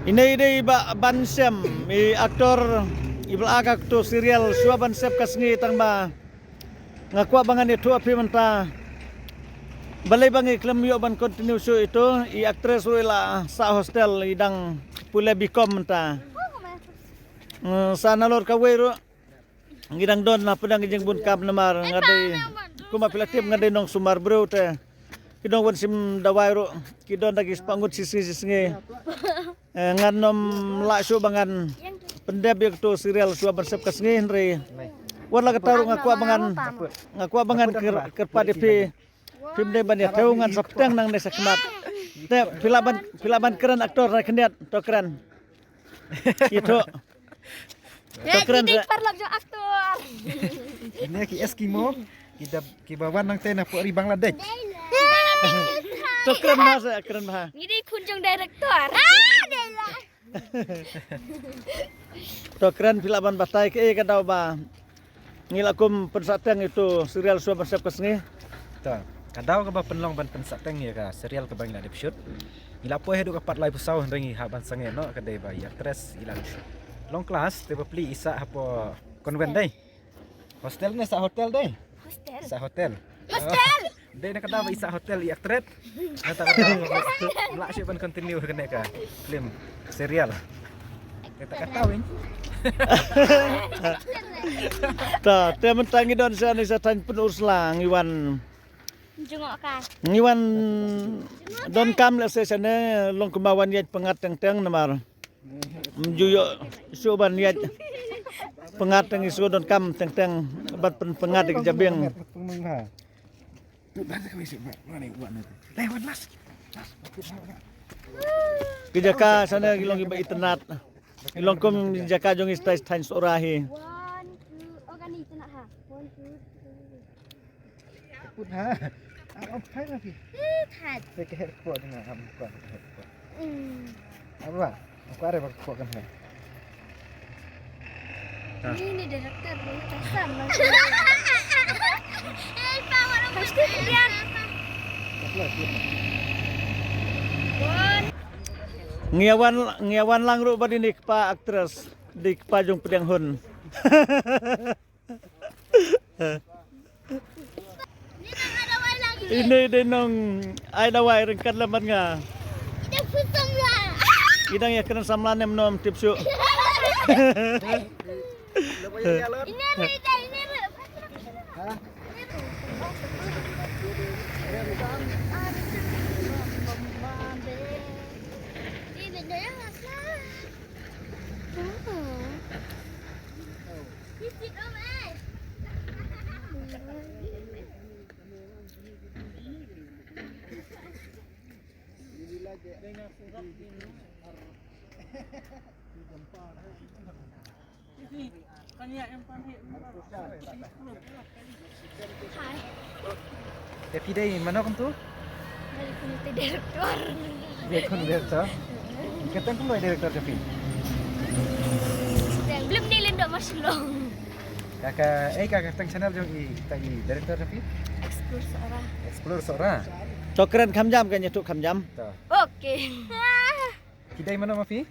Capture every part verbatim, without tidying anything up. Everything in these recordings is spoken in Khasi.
Ine i dei i Bah Bansem, i actor, i ba la act ha kato serial Shuwa Ban Sep Ka Sngi, tang ba nga kwah ba ngan ïathuh ha phi mynta. Balei ba ngi khlem ïoh ban continue shuh ito, i actress ruh i la sah hostel, i dang pule B Com mynta. Mm, sa nalor kawei ruh ngi dang don na pdeng ka jingbun kam namar nga dei, kumba phi la tip, nga dei nongsumar briew te ki nongwan shim dawai ruh ki don da ki spah ngut shisngi shisngi. Eh, ngan ym lah shuh ba ngan pyndep ïa kato serial Shuwa Ban Sep Ka Sngi, hynrei wat la katta ruh nga kwah ba ngan, nga kwah ba ngan kyr-, kyrpad ïa phi. Phim dei ban ïathuh, ngan sa pteng nangne shakhmat. Te phi lah ban, phi lah ban kren actor na khyndiat, to kren. Ïathuh. To kren. Ki dei paralok jong actor. Ine ki Eskimo, ki da, kiba wan nangte na pdeng ri Bangladesh. To kren bha sa, kren bha. Ngi dei khun jong director. Ah, dei la. To kren, phi lah ban batai kaei ka daw ba ngi la kum pynsahteng ito serial Shuwa Ban Sep Ka Sngi. To, ka daw kaba pynlong ban pynsahteng ïa ka serial kaba ngi la dep shoot. Ngi la poi haduh ka part laiphew saw, hynrei ngi hap ban sangeh noh ka dei ba i actress i la long class, te bapli i sah hapoh convent dei. Hostel ne sah hotel dei? Hostel. Sah hotel. Hostel. Dei na ka daw ba i sah hotel i actress. Na ka daw ba lah shuh ban continue kane ka film serial. Te ta ka taw in. Ta, te mynta ngi don shane sha thaiñ Pynursla, ngi wan jngoh ka. Ngi wan donkam lehse shane, long kumba wan ïaid pyngngad teng teng namar ym ju ïoh shuh ban ïaid pyngngad, te ngi shu donkam teng teng ban pyn-, pyngngad ïa ki jabieng. Ki jaka shane ki long kiba itynnad. Ki long kum jaka jong ngi shatai thaiñ Sohra hi. One, two, oh, kane itynnad ha. One, two, three. Put ha. Ah, oh, thai ma phi. Eh, thai. Te ka her ko ding, am ko her ko. Hmm. Aba, ko are ba ko kan ha. Ni ni director ni ta sam ma. Eh, pa, wala pasti dia. Ngi wan, ngi wan lang ruh ba dei ni kpa actress, dei kpa jong pdiang hun. Ine dei nong ai dawai ryngkat lem bad nga. Ine dei phu samla. Ine dang ïa kren samla ne mano ym tip shuh. Ine re, ine re. Hi. Te phi dei mano kumtu? Dei kumtu director. Dei kumtu director. Kyrteng kumno i director jong phi? Kyrteng Blim Ni Lyndon Marshall. Kata, eh, kata kyrteng channel jong i, kata i director jong phi? Explore Sohra. Explore Sohra. To kren kham jam, kan ïathuh kham jam. To. Okay. Phi dei mano ma phi?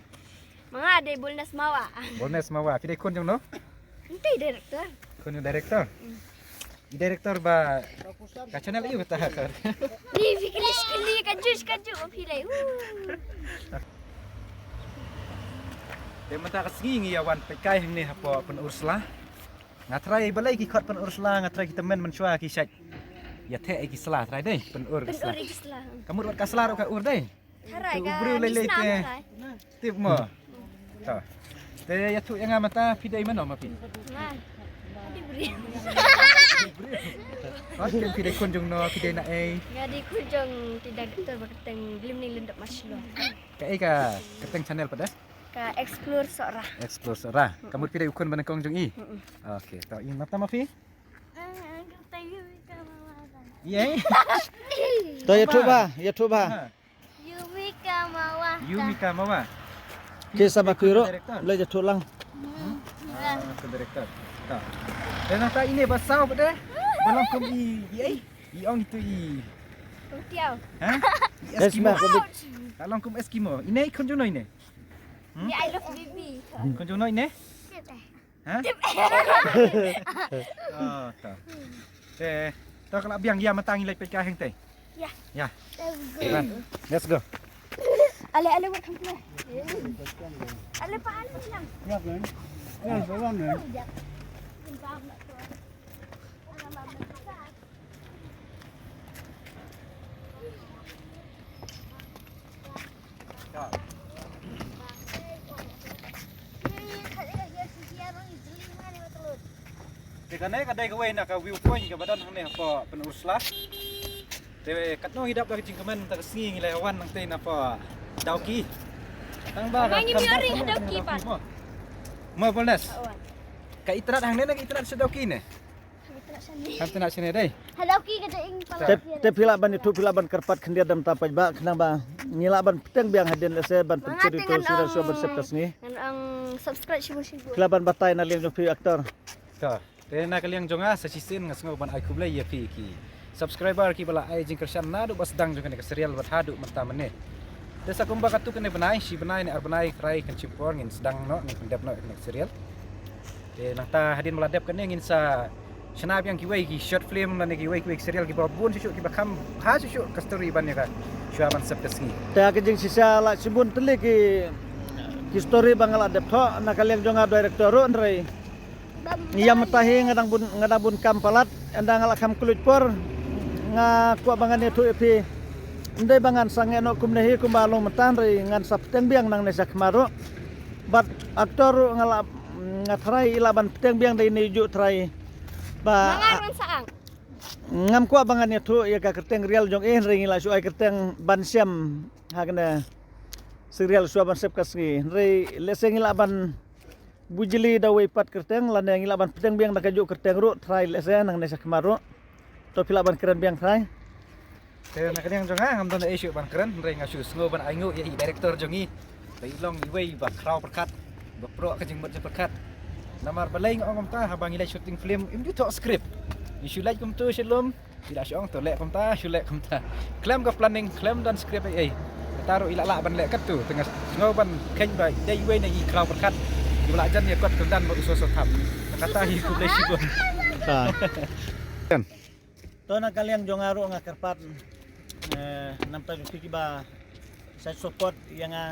Ma nga dei Bolnes Mawa. Bolnes Mawa. Phi dei khun jong no? Nte director. Khun jong director. Mm. I director ba ka channel aïu kata ha sor. Ni phi kylli kylli ka juh ka juh phi lei. Te mynta ka sngi ngi ïa wan peitkai hangne hapoh Pynursla. Nga trai balei ki khot Pynursla, nga trai ki tymmen mynshuwa ki shait ïa theh ïa ki sla, trai dei Pynur ka sla. Pynur ïa ki sla. Ka mut wat ka sla ruh ka ur dei. Tharai. Te u ka briew lei lei te. Tip mo. Ta. Te ïathuh ïa nga mynta phi dei mano ma phi? Nga. Dei briew. Hooid, phi dei khun jong no, phi dei na ei? Nga dei khun jong te director ba kyrteng Blim Ni Lyndon Marshall. Kaei ka kyrteng channel pat de? Ka Explore Sohra. Explore Sohra. Ka mut phi dei u khun ba nyngkong jong i? Mm-mm. Okay, ta i mynta ma phi? Ei? To ïathuh bha, ïathuh bha. Ha. Yumika Mawa. Yumika Mawa. Ki sa ma phi ruh, director? Leh ïathuh lang. Hmm. Ah, ka director. Ta. Dan ta ine ba saw pat de. Ba long kum i, i ei? I ong itu i. Kum tiaw. Ha? I Eskimo. Eskimo. Ta long kum Eskimo. Ine i khun jong no ine? Ni I love baby. Kong jong noi ne? Ha? Oh, ta. Te, ta ka la biang ïa mynta ngi leit peit ka heng te. Ya. Ya. Let's go. Let's go. Ale, ale, welcome to. Ale pa, ale pa lang. Ya, kan? Ya, pa lang, ya. Te kane ka dei kawei na ka viewpoint kaba don hangne hapoh Pynursla. Te katno ngi dap da ka jingkmen mynta ka sngi ngi la wan nangtei napoh Dawki. Tang ba ka ngin ïoh ri ha Dawki pat. Mo Polnes. Ka itynnad hangne na ka itynnad sha Dawki ne. Kam tynat shane dei. Hello ki ka dei ing pala. Te, te phi lah ban ïathuh, phi lah ban kyrpad khyndiat da mynta pat ba khnang ba ngi lah ban pteng biang hadien lehse ban pynchuri tu sira shuwa ban sep ka sngi. Ngan ang subscribe shibun shibun. Phi lah ban batai na liang jong phi actor. Ka. Te na ka liang jong nga sa shisien nga sngew ban ai khublei ïa phi ki subscriber kiba la ai jingkyrshan naduh ba sdang jong kane ka serial bad haduh mynta mynne. Te sa kumba katto katne bnai, shi bnai ne ar bnai trai kan shim por ngin sdang noh, ngin pyndep noh ïa kane ka serial. Te nangta hadien ba la dep kane ngin sa shna biang kiwei ki short film lane kiwei kiwei ki serial kiba bun shuh shuh kiba kham bha shuh shuh ka story ban ïa ka Shuwa Ban Sep Ka Sngi. Te ha ka jingshisha la shibun tylli ki, ki story ba nga la dep thoh na ka liang jong nga director ruh hynrei ïa mynta hi nga dang bun, nga dang bun kam palat, ynda nga la kham khlem por nga kwah ba ngan ïathuh ïa phi. Ym dei ba ngan sangeh noh kumne hi kumba long mynta hynrei ngan sa pteng biang nangne sha khmat ruh. Bad actor ruh nga la, nga trai i lah ban pteng biang da ine i juh trai. Ba ngam kwah ba ngan ïathuh ïa ka kyrteng real jong i hynrei ngi la shu ai kyrteng ban shem ha kane serial Shuwa Ban Sep Ka Sngi. Hynrei lehse ngi lah ban bujli da wei pat kyrteng lane ngi lah ban pteng biang da ka juh kyrteng ruh trai lehse nangne sha khmat ruh. To phi lah ban kren biang trai. Te na ka liang jong nga ngam don ei shuh ban kren hynrei nga shu sngew ban ainguh ïa i director jong ngi. Ba i long iwei ba khraw pyrkhat, ba proh ka jingmut jingpyrkhat. Namar balei nga ong kumta, haba ngi leit shooting film im ju thoh script. Ngi shu leit kumtu sha lum, i la shu ong to leh kumta, shu leh kumta. Khlem ka planning, khlem don script ei ei. Kata ruh i la lah ban leh katto, te nga sngew ban kheiñ ba i dei iwei na i khraw pyrkhat. I ba la jan ïa kot kyrdan bad u soso thap. Kata hi khublei shibun. To na ka liang jong nga ruh nga kyrpad, eh, namta jong phi kiba sa support ïa nga,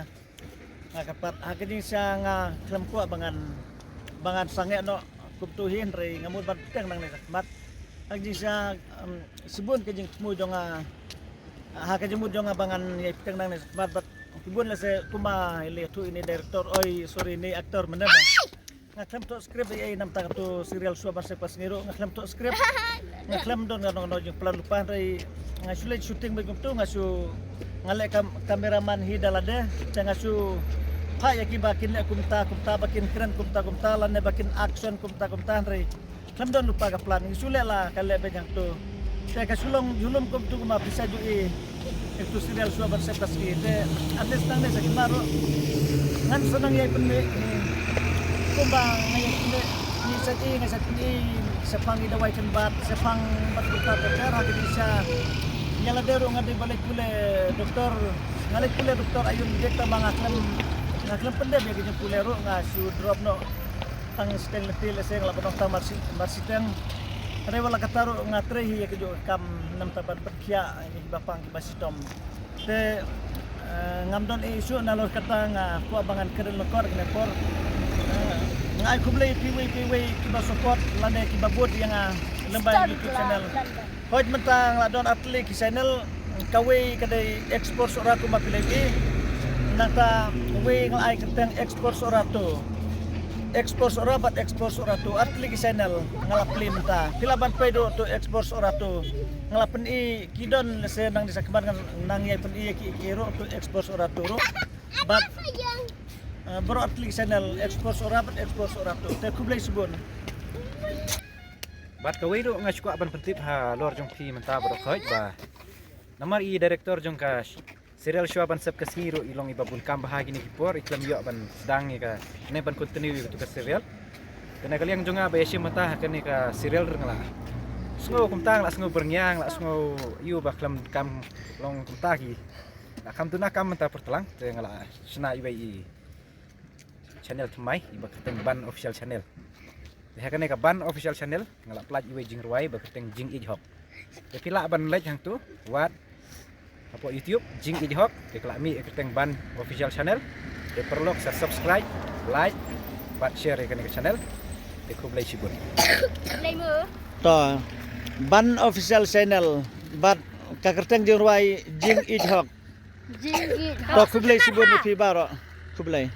nga kyrpad ha ka jingshisha nga khlem kwah ba ngan, ba ngan sangeh noh kumtu hi hynrei nga mut ban pteng nangne sha khmat. Ha ka jingshisha, em, shibun ka jingthmu jong nga, ha ka jingmut jong nga ba ngan ïai pteng nangne sha khmat bad shibun lehse kumba i la ïathuh ine i director, oi sorry ine i actor mynne ba. Nga khlem thoh script ei ei namta kato serial Shuwa Ban Sep Ka Sngi ruh nga khlem thoh script. Nga khlem don kano kano jingplan lypa hynrei nga shu leit shooting bad kumtu nga shu nga leh kam cameraman hi da lade. Te nga shu phah ïa kiba kin leh kumta kumta ba kin kren kumta kumta lane ba kin action kumta kumta hynrei khlem don lypa ka plan, ngi shu leh la ka leh beit hangto. Te ka shu long jhulum kumtu kumba phi sa ju i. Ïa katu serial Shuwa Ban Sep Ka Sngi. Te at least nangne sha khmat ruh ngan sa nang ïai pynmih kumba nga ïai pynmih. Ngi sa i, nga sa i shaphang i dawai kynbat, shaphang bad kumta ter ter ha ka jingshisha. Ïa lade ruh nga dei ba leit pule doktor, nga leit pule doktor aïu beit tang ba nga khlem, nga khlem pyndep ïa ka jingpule ruh nga shu drop noh. Tang shiteng lynti lehse nga lah ban ong tang marshi, marshiteng. Hynrei wat la katta ruh nga trei hi ïa kajuh ka kam namta ban pynkhiah ïa kiba pang kiba shitom. Te, eh, ngam don ei shuh nalor kata nga kwah ba ngan kren lyngkot kane por. Eh, nga ai khublei ïa kiwei kiwei kiba support lane kiba vote ïa nga lem bad YouTube channel. Hooid mynta nga la don artylli ki channel, kawei ka dei Explore Sohra kumba phi la ïohi. Nangta wei nga la ai kyrteng Explore Sohra tu. Explore Sohra bad Explore Sohra tu. Artylli ki channel nga la plie mynta. Phi lah ban peit ruh tu Explore Sohra tu. Nga la pyni ki don lehse nangne sha khmat ngan nang ïai pyni ïa ki ki ruh tu Explore Sohra tu ruh. Bad, eh, baroh artylli ki channel Explore Sohra bad Explore Sohra tu. Te khublei shibun. Bad kawei ruh nga shu kwah ban pyntip halor jong phi mynta baroh khoit ba namar i director jong ka serial Shuwa Ban Sep Ka Sngi ruh i long iba bun kam bha ha kine ki por, i khlem ïoh ban sdang ïa kane ban continue ïa katu ka serial. Te na ka liang jong nga ba ïashim bynta ha kane ka serial ruh nga la sngew kumta, nga la sngew byrngia, nga la sngew ïoh ba khlem kam long kumta ki. Nga kham duna kam mynta pyrtlang te nga la shna iwei i channel thymmai iba kyrteng Ban Official Channel. Te ha kane ka Ban Official Channel nga la pynlait iwei jingrwai ba kyrteng Jingieid Hok. Te phi lah ban leit hangtu wat hapoh YouTube Jingieid Hok, te ka la mih ïa kyrteng Ban Official Channel. Te paralok sa subscribe, like bad share ïa kane ka channel. Te khublei shibun. Khublei mo. To Ban Official Channel bad ka kyrteng jingrwai Jingieid Hok. Jingieid Hok. To khublei shibun ïa phi baroh. Khublei.